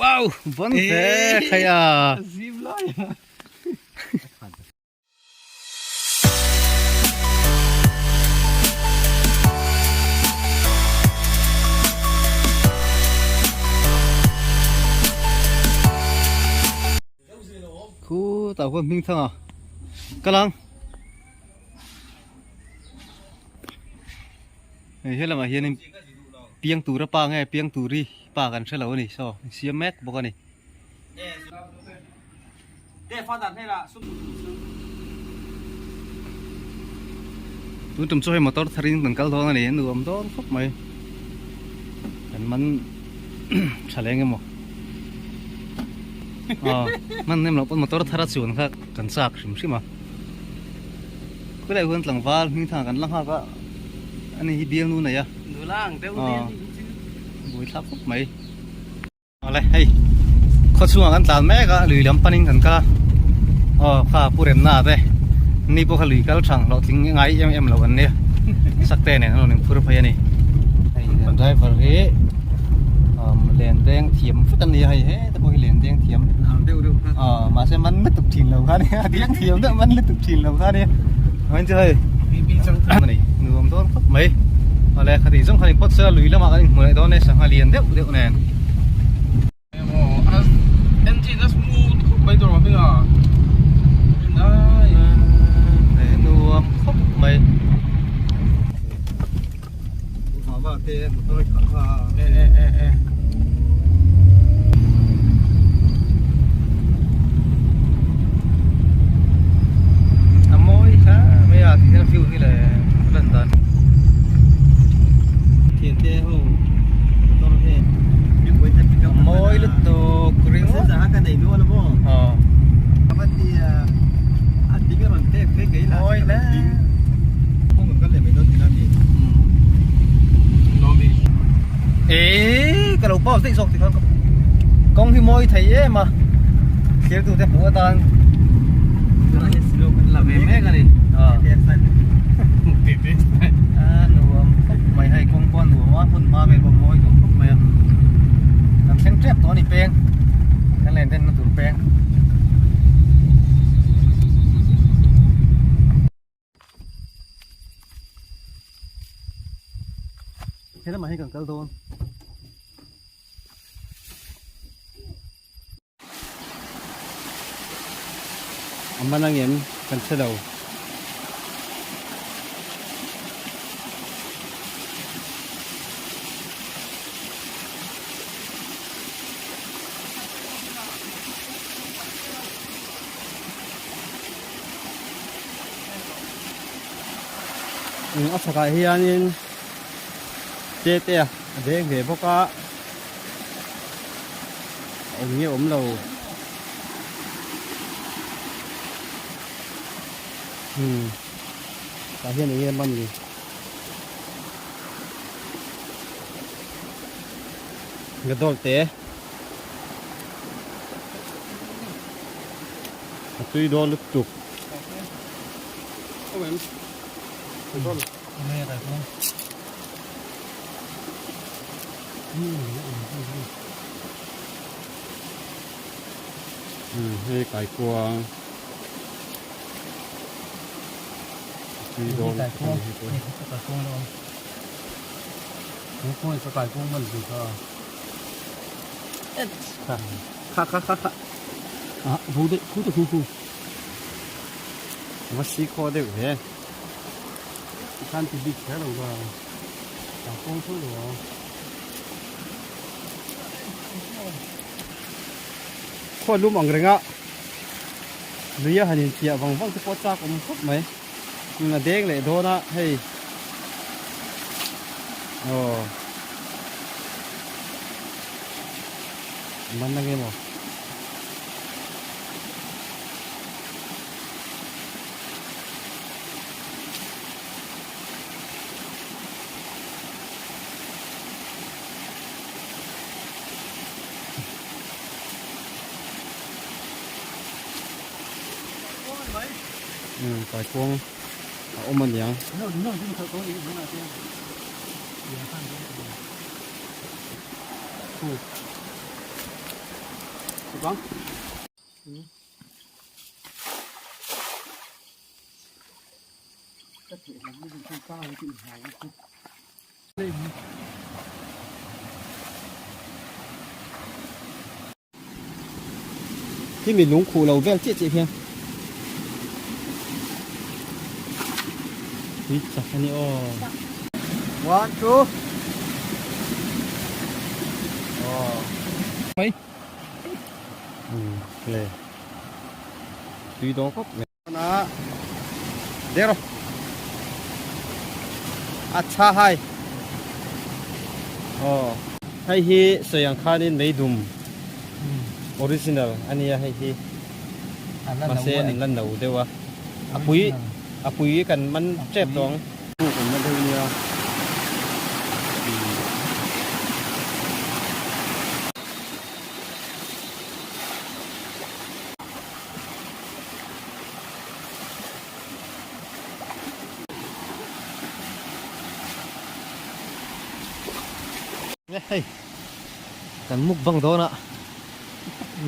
Wow, bon ve khaia. Zim lai. Khu tah khuan hming thang a kalang hei helamah hianin piang tura pa nge piang turi pa kan hrelo a ni saw siam mek bawk a ni. Tun tum chu hei motor tharin kan kal dawn a ni a nuam dawn khawp mai kan man tha leng emaw aw hman nem loh pawn motor thar a chuan kha kan chak hrim hrim a khulai huan tlangval hming thang kan la nghak a ani hi bialnu nei a aw buaithlak khawp mai. Awle hei khaw chhungah kan tlan mek a lui lam panin kan kal a aw kha pu remna te ni pawh kha lui kal thang hlawhtling ngai em em lo an nia sakte nen an rawn inphur phei a ni hei kan driver hi umm len deng thiam vek a ni a hei heta pawh hi len deng thiam aw mahse man lutuk thin lo kha a nia deng thiam deuh man lutuk thin lo kha a nia chuan hei a ni nuam dawn khawp mai awle khati zawng khan inpawt sela lui lamah kan inhmu leh dawn e sangha lian deuh deuh nen. Nuam khawp mai. A mawi kha mai a ti hian view hi le a lan dan thiante ho motor hi a mawi lutuk ringawt aw mawi hle. Eee ka lo pause daih zawk tikhan kawng hi mawi thei em a thlir tu te hmuh atan la ve mek a ni a nuam khawp mai hei kawng pawh a nuam a hmun hma vel pawh mawi tawh khawp mai a kan thleng tep tawh a ni peng kan len den na tur peng. He lamah hian kan kal dawn. A man angem kan hre lo. A chhakah hianin te te a deng ve bawk a awm nge awm lo umm tah hian eng nge man ni gadol te. A tui dawn lutuk. Hei kaikuang a tui dawn lutuk a ni hei pawh hi. Kha kha kha kha. Ah, hu deuh, khu te khu khu. Va si khaw deuh ve. Khan ti bik kher lo ka. Ta kawng tho lo. Khaw lum ang renga. Luia hanin chiah vang vang te pawh chak awm khawp mai. A deng leh dawn a hei. Aw. Man na nge maw? Kaikuang a awm a niang. Khi mi lung khuh lo vel chiah chiah hian tui chak a ni aw. One two aw mai le tui dawng khawp mai. Na dero acha hai aw hei hi sawi ang khanin meidum original ania hei hi mahse an la no deuh a a pui a pui kan man tep tawh ang. Puk awmna deuh ania. Hei kan mukbang dawn a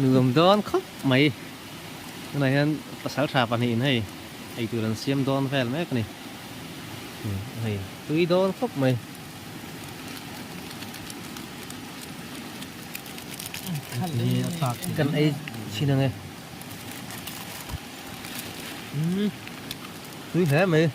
nuam dawn khawp mai tunah hian pasal tha pahnihin hei eitur an siam dawn vel mek a ni hei tui dawn khawp mai. Kan ei chhin ang e. Umm tui hle mai.